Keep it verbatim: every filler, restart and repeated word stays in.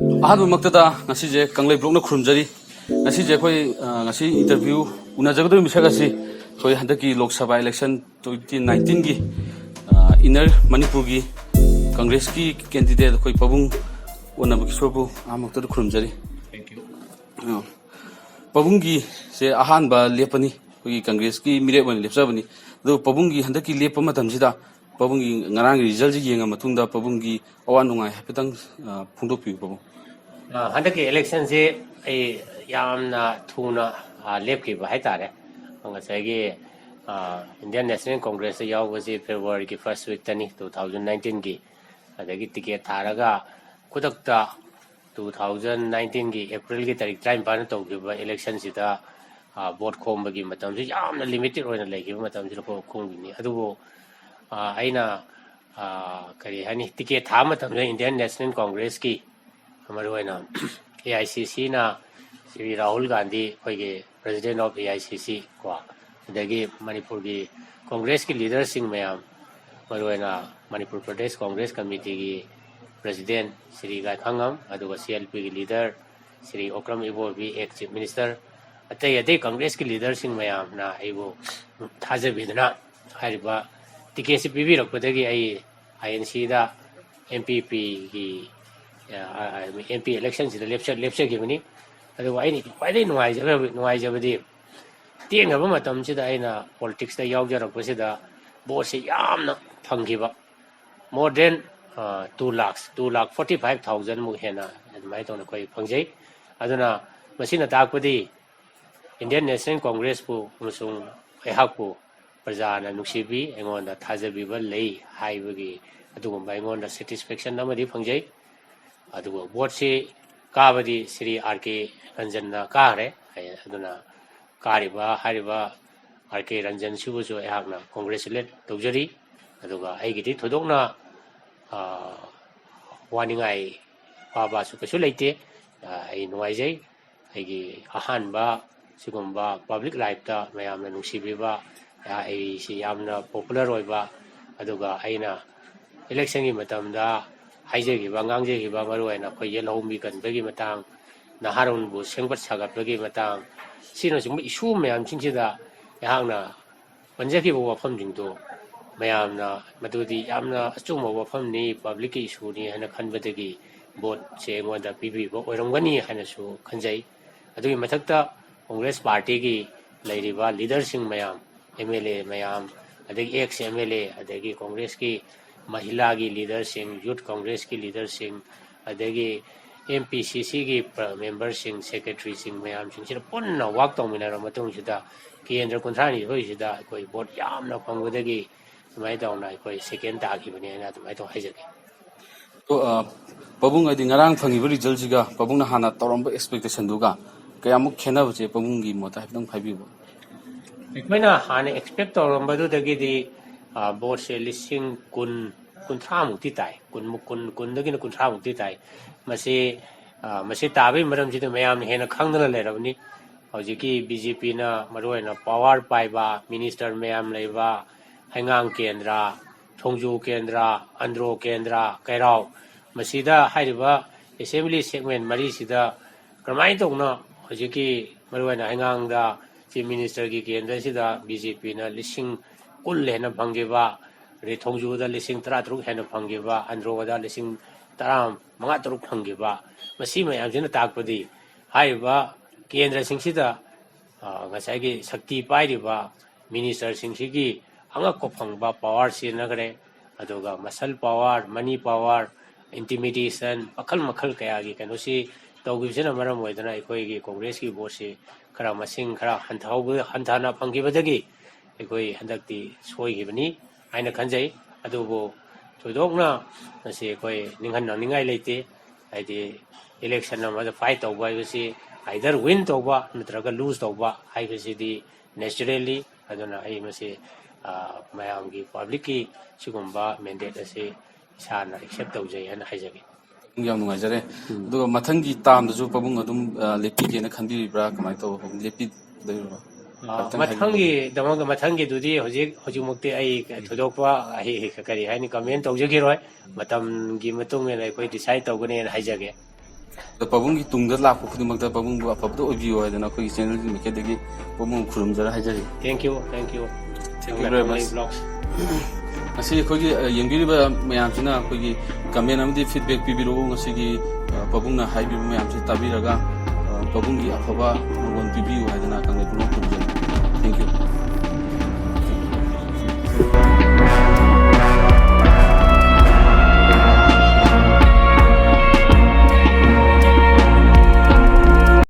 ꯑꯍꯥꯟꯕꯃꯛꯇꯗ ꯉꯁꯤꯁꯦ ꯀꯪꯂꯩ ꯕ꯭ꯂꯣꯛꯅ ꯈꯨꯔꯨꯝꯖꯔꯤ꯫ ꯉꯁꯤꯁꯦ ꯑꯩꯈꯣꯏ, ꯑ, ꯉꯁꯤ interview ꯎꯅꯖꯒꯗꯧꯔꯤꯕ ꯃꯤꯁꯛ ꯑꯁꯤ ꯑꯩꯈꯣꯏ ꯍꯟꯗꯛꯀꯤ ꯂꯣꯛ ꯁꯚꯥ election twenty nineteenꯒꯤ, ꯑ, inner ꯃꯅꯤꯄꯨꯔꯒꯤ ꯀꯪꯒ꯭ꯔꯦꯁꯀꯤ candidate ꯑꯩꯈꯣꯏ ꯄꯥꯕꯨꯡ ꯑꯣꯅꯕ ꯀꯤꯁꯣꯔꯕꯨ ꯑꯍꯥꯟꯕꯃꯛꯇꯗ ꯈꯨꯔꯨꯝꯖꯔꯤ꯫ ꯑ, ꯄꯥꯕꯨꯡꯒꯤꯁꯦ ꯑꯍꯥꯟꯕ ꯂꯦꯞꯄꯅꯤ, ꯑꯩꯈꯣꯏꯒꯤ ꯀꯪꯒ꯭ꯔꯦꯁꯀꯤ ꯃꯤꯔꯦꯞ ꯑꯣꯏꯅ ꯂꯦꯞꯆꯕꯅꯤ꯫ ꯑꯗꯨ ꯄꯥꯕꯨꯡꯒꯤ ꯍꯟꯗꯛꯀꯤ ꯂꯦꯞꯄ ꯃꯇꯝꯁꯤꯗ ꯄꯥꯕꯨꯡꯒꯤ ꯉꯔꯥꯡꯒꯤ resultꯁꯤ ꯌꯦꯡꯉ ꯃꯇꯨꯡꯗ ꯄꯥꯕꯨꯡꯒꯤ ꯑꯋꯥ ꯅꯨꯡꯉꯥꯏ ꯍꯥꯏꯐꯦꯠꯇꯪ, ꯑ, ꯐꯣꯡꯗꯣꯛꯄꯤꯌꯨ ꯄꯥꯕꯨꯡ꯫ ꯑ, ꯍꯟꯗꯛꯀꯤ electionꯁꯤ ꯑꯩ ꯌꯥꯝꯅ ꯊꯨꯅ, ꯑ, ꯂꯦꯞꯈꯤꯕ ꯍꯥꯏꯇꯥꯔꯦ꯫ ꯉꯁꯥꯏꯒꯤ, ꯑ, Indian National Congressꯇ ꯌꯥꯎꯕꯁꯤ Februaryꯒꯤ first weekꯇꯅꯤ, two thousand nineteenꯒꯤ꯫ ꯑꯗꯒꯤ ticket ꯊꯥꯔꯒ ꯈꯨꯗꯛꯇ two thousand nineteenꯒꯤ Aprilꯒꯤ ꯇꯥꯔꯤꯛ ꯇꯔꯥꯅꯤꯄꯥꯟꯗ ꯇꯧꯈꯤꯕ electionꯁꯤꯗ, ꯑ, vote ꯈꯣꯝꯕꯒꯤ ꯃꯇꯝꯁꯨ ꯌꯥꯝꯅ limited ꯑꯣꯏꯅ ꯂꯩꯈꯤꯕ ꯃꯇꯝꯁꯤꯗ ꯈꯣ-, ꯈꯣꯝꯈꯤꯕꯅꯤ꯫ ꯑꯗꯨꯕꯨ, ꯑ, ꯑꯩꯅ, ꯑ, ꯀꯔꯤ ꯍꯥꯏꯅꯤ, ticket ꯊꯥꯕ ꯃꯇꯝꯗ Indian National Congressꯀꯤ ꯃꯔꯨꯑꯣꯏꯅ AICCꯅ ꯁ꯭ꯔꯤ ꯔꯥꯍꯨꯜ ꯒꯥꯟꯙꯤ, ꯑꯩꯈꯣꯏꯒꯤ President of AICC ꯀꯣ, ꯑꯗꯒꯤ ꯃꯅꯤꯄꯨꯔꯒꯤ ꯀꯪꯒ꯭ꯔꯦꯁꯀꯤ leaderꯁꯤꯡ ꯃꯌꯥꯝ, ꯃꯔꯨꯑꯣꯏꯅ ꯃꯅꯤꯄꯨꯔ ꯄ꯭ꯔꯗꯦꯁ ꯀꯪꯒ꯭ꯔꯦꯁ ꯀꯃꯤꯇꯤꯒꯤ President ꯁ꯭ꯔꯤ ꯒꯥꯏꯈꯥꯉꯝ, ꯑꯗꯨꯒ CLPꯒꯤ leader ꯁ꯭ꯔꯤ ꯑꯣꯀ꯭ꯔꯝ ꯏꯕꯣꯕꯤ, ex Chief Minister, ꯑꯇꯩ ꯑꯇꯩ ꯀꯪꯒ꯭ꯔꯦꯁꯀꯤ leaderꯁꯤꯡ ꯃꯌꯥꯝꯅ ꯑꯩꯕꯨ ꯊꯥꯖꯕꯤꯗꯨꯅ ꯍꯥꯏꯔꯤꯕ ticketꯁꯤ ꯄꯤꯕꯤꯔꯛꯄꯗꯒꯤ ꯑꯩ INCꯗ MPPꯒꯤ, ꯑ, MP electionꯁꯤꯗ ꯂꯦꯞꯆ-, ꯂꯦꯞꯆꯈꯤꯕꯅꯤ꯫ ꯑꯗꯨꯕꯨ ꯑꯩꯅ ꯈ꯭ꯋꯥꯏꯗꯒꯤ ꯅꯨꯡꯉꯥꯏꯖꯈ꯭ꯔꯕ-, ꯅꯨꯡꯉꯥꯏꯖꯕꯗꯤ ꯇꯦꯟꯈ꯭ꯔꯕ ꯃꯇꯝꯁꯤꯗ ꯑꯩꯅ politicsꯇ ꯌꯥꯎꯖꯔꯛꯄꯁꯤꯗ voteꯁꯤ ꯌꯥꯝꯅ ꯐꯪꯈꯤꯕ꯫ More than, ꯑ, two lakhs, two lakh forty five thousandꯃꯨꯛ ꯍꯦꯟꯅ ꯑꯗꯨꯃꯥꯏꯅ ꯇꯧꯅ ꯑꯩꯈꯣꯏ ꯐꯪꯖꯩ꯫ ꯑꯗꯨꯅ ꯃꯁꯤꯅ ꯇꯥꯛꯄꯗꯤ Indian National Congressꯄꯨ ꯑꯃꯁꯨꯡ ꯑꯩꯍꯥꯛꯄꯨ ꯄ꯭ꯔꯖꯥꯅ ꯅꯨꯡꯁꯤꯕꯤ, ꯑꯩꯉꯣꯟꯗ ꯊꯥꯖꯕꯤꯕ ꯂꯩ ꯍꯥꯏꯕꯒꯤ ꯑꯗꯨꯒꯨꯝꯕ ꯑꯩꯉꯣꯟꯗ satisfaction ꯑꯃꯗꯤ ꯐꯪꯖꯩ꯫ ꯑꯗꯨꯒ voteꯁꯤ ꯀꯥꯕꯗꯤ ꯁ꯭ꯔꯤ R K ꯔꯟꯖꯟꯅ ꯀꯥꯈ꯭ꯔꯦ꯫ ꯑꯗꯨꯅ ꯀꯥꯔꯤꯕ, ꯍꯥꯏꯔꯤꯕ R K ꯔꯟꯖꯟꯁꯤꯕꯨꯁꯨ ꯑꯩꯍꯥꯛꯅ congratulate ꯇꯧꯖꯔꯤ꯫ ꯑꯗꯨꯒ ꯑꯩꯒꯤꯗꯤ ꯊꯣꯏꯗꯣꯛꯅ, ꯑ, ꯋꯥꯅꯤꯡꯉꯥꯏ ꯋꯥꯕꯁꯨ ꯀꯩꯁꯨ ꯂꯩꯇꯦ꯫ ꯑ, ꯑꯩ ꯅꯨꯡꯉꯥꯏꯖꯩ꯫ ꯑꯩꯒꯤ ꯑꯍꯥꯟꯕ ꯁꯤꯒꯨꯝꯕ public lifeꯇ ꯃꯌꯥꯝꯅ ꯅꯨꯡꯁꯤꯕꯤꯕ, ꯑ, ꯑꯩꯁꯤ ꯌꯥꯝꯅ popular ꯑꯣꯏꯕ, ꯑꯗꯨꯒ ꯑꯩꯅ electionꯒꯤ ꯃꯇꯝꯗ ꯍꯥꯏꯖꯈꯤꯕ, ꯉꯥꯡꯖꯈꯤꯕ, ꯃꯔꯨꯑꯣꯏꯅ ꯑꯩꯈꯣꯏ ꯌꯦꯜꯍꯧꯃꯤ ꯀꯟꯕꯒꯤ ꯃꯇꯥꯡ, ꯅꯍꯥꯔꯣꯟꯕꯨ ꯁꯦꯝꯒꯠ ꯁꯥꯒꯠꯄꯒꯤ ꯃꯇꯥꯡ, ꯑꯁꯤꯅꯆꯤꯡꯕ issue ꯃꯌꯥꯝꯁꯤꯡꯁꯤꯗ ꯑꯩꯍꯥꯛꯅ ꯄꯟꯖꯈꯤꯕ ꯋꯥꯐꯝꯁꯤꯡꯗꯨ ꯃꯌꯥꯝꯅ ꯃꯗꯨꯗꯤ ꯌꯥꯝꯅ ꯑꯆꯨꯝꯕ ꯋꯥꯐꯝꯅꯤ, publicꯀꯤ issueꯅꯤ ꯍꯥꯏꯅ ꯈꯟꯕꯗꯒꯤ voteꯁꯦ ꯑꯩꯉꯣꯟꯗ ꯄꯤꯕꯤꯕ ꯑꯣꯏꯔꯝꯒꯅꯤ ꯍꯥꯏꯅꯁꯨ ꯈꯟꯖꯩ꯫ ꯑꯗꯨꯒꯤ ꯃꯊꯛꯇ Congress partyꯒꯤ ꯂꯩꯔꯤꯕ leaderꯁꯤꯡ ꯃꯌꯥꯝ, MLA ꯃꯌꯥꯝ, ꯑꯗꯒꯤ ex MLA, ꯑꯗꯒꯤ Congressꯀꯤ ꯃꯍꯤꯂꯥꯒꯤ leaderꯁꯤꯡ, Youth Congressꯀꯤ leaderꯁꯤꯡ, ꯑꯗꯒꯤ MPCCꯒꯤ ꯄ꯭ꯔ-, memberꯁꯤꯡ, secretaryꯁꯤꯡ ꯃꯌꯥꯝꯁꯤꯡꯁꯤꯅ ꯄꯨꯟꯅ work ꯇꯧꯃꯤꯟꯅꯔꯕ ꯃꯇꯨꯡꯁꯤꯗ ꯀꯦꯟꯗ꯭ꯔ ꯀꯨꯟꯊ꯭ꯔꯥꯅꯤꯊꯣꯏꯁꯤꯗ ꯑꯩꯈꯣꯏ vote ꯌꯥꯝꯅ ꯐꯪꯕꯗꯒꯤ ꯑꯗꯨꯃꯥꯏꯅ ꯇꯧꯅ ꯑꯩꯈꯣꯏ second ꯇꯥꯈꯤꯕꯅꯦꯅ ꯑꯗꯨꯃꯥꯏꯅ ꯇꯧ ꯍꯥꯏꯖꯒꯦ꯫ ꯑꯗꯣ, ꯑ, ꯄꯥꯕꯨꯡ, ꯍꯥꯏꯗꯤ ꯉꯔꯥꯡ ꯐꯪꯉꯤꯕ resultꯁꯤꯒ ꯄꯥꯕꯨꯡꯅ ꯍꯥꯟꯅ ꯇꯧꯔꯝꯕ expectationꯗꯨꯒ ꯀꯌꯥꯃꯨꯛ ꯈꯦꯠꯅꯕꯁꯦ ꯄꯥꯕꯨꯡꯒꯤ ꯃꯣꯠꯇ ꯍꯥꯏꯐꯦꯠꯇꯪ ꯍꯥꯏꯕꯤꯌꯨꯕ꯫ ꯑꯩꯈꯣꯏꯅ ꯍꯥꯟꯅ expect ꯇꯧꯔꯝꯕꯗꯨꯗꯒꯤꯗꯤ, ꯑ, voteꯁꯦ ꯂꯤꯁꯤꯡ ꯀꯨꯟ, ꯀꯨꯟꯊ꯭ꯔꯥꯃꯨꯛꯇꯤ ꯇꯥꯏ, ꯀꯨꯟꯃꯨꯛ, ꯀꯨꯟ, ꯀꯨꯟꯗꯒꯤꯅ ꯀꯨꯟꯊ꯭ꯔꯥꯃꯨꯛꯇꯤ ꯇꯥꯏ꯫ ꯃꯁꯤ, ꯑ, ꯃꯁꯤ ꯇꯥꯕꯒꯤ ꯃꯔꯝꯁꯤꯗ ꯃꯌꯥꯝꯅ ꯍꯦꯟꯅ ꯈꯪꯗꯅ ꯂꯩꯔꯕꯅꯤ꯫ ꯍꯧꯖꯤꯛꯀꯤ BJPꯅ ꯃꯔꯨꯑꯣꯏꯅ power ꯄꯥꯏꯕ minister ꯃꯌꯥꯝ ꯂꯩꯕ ꯍꯩꯉꯥꯡ ꯀꯦꯟꯗ꯭ꯔ, ꯊꯣꯡꯖꯨ ꯀꯦꯟꯗ꯭ꯔ, ꯑꯟꯗ꯭ꯔꯣ ꯀꯦꯟꯗ꯭ꯔ, ꯀꯩꯔꯥꯎ, ꯃꯁꯤꯗ ꯍꯥꯏꯔꯤꯕ assembly segment ꯃꯔꯤꯁꯤꯗ ꯀꯔꯝꯍꯥꯏꯅ ꯇꯧꯅ ꯍꯧꯖꯤꯛꯀꯤ ꯃꯔꯨꯑꯣꯏꯅ ꯍꯩꯉꯥꯡꯗ chief ministerꯒꯤ ꯀꯦꯟꯗ꯭ꯔꯁꯤꯗ BJPꯅ ꯂꯤꯁꯤꯡ ꯀꯨꯟ ꯍꯦꯟꯅ ꯐꯪꯈꯤꯕ, ꯑꯗꯩ ꯊꯣꯡꯖꯨꯗ ꯂꯤꯁꯤꯡ ꯇꯔꯥꯇꯔꯨꯛ ꯍꯦꯟꯅ ꯐꯪꯈꯤꯕ, ꯑꯟꯗ꯭ꯔꯣꯗ ꯂꯤꯁꯤꯡ ꯇꯔꯥ ꯃꯉꯥ ꯇꯔꯨꯛ ꯐꯪꯈꯤꯕ, ꯃꯁꯤ ꯃꯌꯥꯝꯁꯤꯅ ꯇꯥꯛꯄꯗꯤ ꯍꯥꯏꯔꯤꯕ ꯀꯦꯟꯗ꯭ꯔꯁꯤꯡꯁꯤꯗ, ꯑ, ꯉꯁꯥꯏꯒꯤ ꯁꯛꯇꯤ ꯄꯥꯏꯔꯤꯕ ministerꯁꯤꯡꯁꯤꯒꯤ ꯑꯉꯛꯄ ꯐꯪꯕ power ꯁꯤꯖꯤꯟꯅꯈ꯭ꯔꯦ꯫ ꯑꯗꯨꯒ muscle power, money power, intimidation, ꯃꯈꯜ ꯃꯈꯜ ꯀꯌꯥꯒꯤ ꯀꯩꯅꯣꯁꯤ ꯇꯧꯈꯤꯕꯁꯤꯅ ꯃꯔꯝ ꯑꯣꯏꯗꯅ ꯑꯩꯈꯣꯏꯒꯤ Congressꯀꯤ voteꯁꯤ ꯈꯔ ꯃꯁꯤꯡ ꯈꯔ ꯍꯟꯊꯍꯧꯕ, ꯍꯟꯊꯅ ꯐꯪꯈꯤꯕꯗꯒꯤ ꯑꯩꯈꯣꯏ ꯍꯟꯗꯛꯇꯤ ꯁꯣꯏꯈꯤꯕꯅꯤ ꯍꯥꯏꯅ ꯈꯟꯖꯩ꯫ ꯑꯗꯨꯕꯨ ꯊꯣꯏꯗꯣꯛꯅ ꯃꯁꯤ ꯑꯩꯈꯣꯏ ꯅꯤꯡꯍꯟꯅꯅꯤꯡꯉꯥꯏ ꯂꯩꯇꯦ꯫ ꯍꯥꯏꯗꯤ election ꯑꯃꯗ fight ꯇꯧꯕ ꯍꯥꯏꯕꯁꯤ either win ꯇꯧꯕ ꯅꯠꯇ꯭ꯔꯒ lose ꯇꯧꯕ ꯍꯥꯏꯕꯁꯤꯗꯤ naturally꯫ ꯑꯗꯨꯅ ꯑꯩ ꯃꯁꯤ, ꯑ, ꯃꯌꯥꯝꯒꯤ publicꯀꯤ ꯁꯤꯒꯨꯝꯕ mandate ꯑꯁꯤ ꯏꯁꯥꯅ accept ꯇꯧꯖꯩ ꯍꯥꯏꯅ ꯍꯥꯏꯖꯒꯦ꯫ ꯌꯥꯝ ꯅꯨꯡꯉꯥꯏꯖꯔꯦ꯫ ꯎꯝ꯫ ꯑꯗꯨꯒ ꯃꯊꯪꯒꯤ termꯗꯁꯨ ꯄꯥꯕꯨꯡ ꯑꯗꯨꯝ, ꯑ, ꯂꯦꯞꯄꯤꯒꯦꯅ ꯈꯟꯕꯤꯔꯤꯕ꯭ꯔꯥ? ꯀꯃꯥꯏꯅ ꯇꯧꯕ? ꯂꯦꯞꯄꯤꯗꯣꯏꯔꯣ? ꯑ, ꯃꯊꯪꯒꯤꯗꯃꯛ, ꯃꯊꯪꯒꯤꯗꯨꯗꯤ ꯍꯧꯖꯤꯛ, ꯍꯧꯖꯤꯛꯃꯛꯇꯤ ꯑꯩ ꯊꯣꯏꯗꯣꯛꯄ, ꯑꯩ ꯀꯔꯤ ꯍꯥꯏꯅꯤ, ꯀꯃꯦꯟ ꯇꯧꯖꯈꯤꯔꯣꯏ꯫ ꯃꯇꯝꯒꯤ ꯃꯇꯨꯡ ꯏꯟꯅ ꯑꯩꯈꯣꯏ ꯗꯤꯁꯥꯏꯗ ꯇꯧꯒꯅꯦꯅ ꯍꯥꯏꯖꯒꯦ꯫ ꯑꯗꯣ ꯄꯥꯕꯨꯡꯒꯤ ꯇꯨꯡꯗ ꯂꯥꯛꯄ ꯈꯨꯗꯤꯡꯃꯛꯇ ꯄꯥꯕꯨꯡꯕꯨ ꯑꯐꯕꯗ ꯑꯣꯏꯕꯤꯌꯨ ꯍꯥꯏꯗꯅ ꯑꯩꯈꯣꯏꯒꯤ ꯆꯦꯅꯦꯜꯒꯤ ꯃꯥꯏꯀꯩꯗꯒꯤ ꯄꯥꯕꯨꯡ ꯈꯨꯔꯨꯝꯖꯔ ꯍꯥꯏꯖꯔꯤ꯫ Thank you, thank you. Thank you very much. ꯉꯁꯤ ꯑꯩꯈꯣꯏꯒꯤ, ꯑ, ꯌꯦꯡꯕꯤꯔꯤꯕ ꯃꯌꯥꯝꯁꯤꯅ ꯑꯩꯈꯣꯏꯒꯤ ꯀꯃꯦꯟ ꯑꯃꯗꯤ ꯐꯤꯗꯕꯦꯛ ꯄꯤꯕꯤꯔꯛꯎ꯫ ꯉꯁꯤꯒꯤ, ꯑ, ꯄꯥꯕꯨꯡꯅ ꯍꯥꯏꯕꯤꯕ ꯃꯌꯥꯝꯁꯤ ꯇꯥꯕꯤꯔꯒ, ꯑ, ꯄꯥꯕꯨꯡꯒꯤ ꯑꯐꯕ ꯃꯪꯒꯣꯜ ꯄꯤꯕꯤꯌꯨ ꯍꯥꯏꯗꯅ ꯀꯪꯂꯩ ꯄꯨꯝꯅꯃꯛ ꯈꯨꯔꯨꯝꯖꯔꯤ꯫ Thank you.